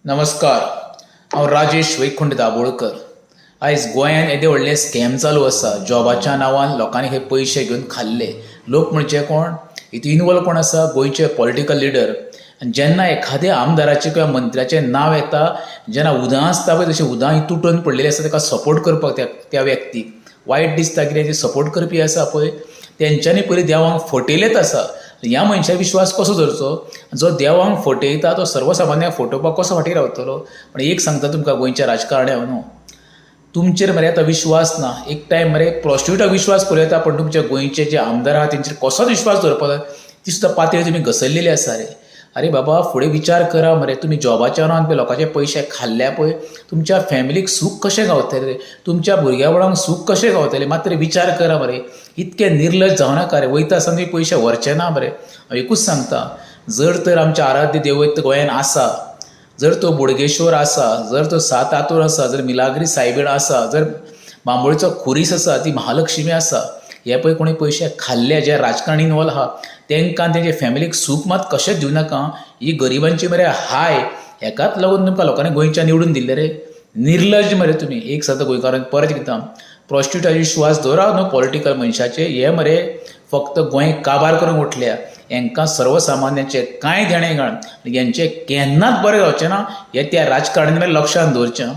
नमस्कार, हांव राजेश वैकुंठ दाबोळकर. आयज गोंयांत येदें व्हडलें स्कॅम चालू आसा. जॉबाच्या नांवान लोकांनी हे पयशे घेवन खाल्ले. लोक म्हणजे कोण? हितून इनवॉल्व कोण आसा? गोंयचे पॉलिटिकल लिडर. आनी जेन्ना एखाद्या आमदाराचें किंवा मंत्र्याचें नांव येता, जेन्ना उदकां आसता पळय, तशें उदकां ही तुटून पडलेली आसता ताका सपोर्ट करपाक. त्या त्या व्यक्तीक वायट दिसता कित्याक जे सपोर्ट करपी आसा पळय, तेंच्यांनी पयलीं देवांक फटयलेच आसा. ह्या मनशाक विश्वास कसो दवरचो? जो देवांक फटयता तो सर्वसामान्यांक फटोवपाक कसो फाटीं रावतलो? पण एक सांगता तुमकां, गोंयच्या राजकारण्यांक न्हू, तुमचेर मरे आतां विश्वास ना. एक टायम मरे प्रॉस्टिट्यूटाक विश्वास करूं येता, पण तुमच्या गोंयचे जे आमदार आहा तेंचेर कसोच विश्वास दवरपाक जाय ती सुद्दां पातळी तुमी घसरलेली आसा रे. अरे बाबा, फुडें विचार करा मरे. तुमी जॉबाच्या नांवान पळय लोकांचे पयशे खाल्ल्या पळय, तुमच्या फॅमिलीक सूख कशें गावतलें रे? तुमच्या भुरग्या बाळांक सूख कशें गावतलें? मात तरी विचार करा मरे. इतके निर्लज जावं नाका रे. वयता आसतना तुमी पयशे व्हरचे ना मरे. हांव एकूच सांगता, जर तर आमचें आराध्य दैवत गोंयान आसा, जर तो बोडगेश्वर आसा, जर तो सात आतोर आसा, जर मिलाग्री सायबीण आसा, जर बांबोळीचो खुरीस आसा, ती महालक्ष्मी आसा, हे पळय कोणी पयशे खाल्ले जे राजकारणी इनवॉल्व आहा, तेंकां तेंच्या फॅमिलीक सूख मात कशेंच दिवं नाका. ही गरिबांची मरे हाय. हेकाच लागून तुमकां लोकांनी गोंयच्यान निवडून दिल्ले रे. निर्लज मरे तुमी. एक सांगता गोंयकारांक परत एकदां, प्रॉस्टिट्यूटाचेर विश्वास दवरा न्हू. पॉलिटिकल मनशाचे हे मरे फक्त गोंय काबार करूंक उठल्या. हेंकां सर्वसामान्याचें कांय देणें घेण, हेंचें केन्नाच बरें जावचें ना, हें त्या राजकारण्यांनी लक्षांत दवरचें.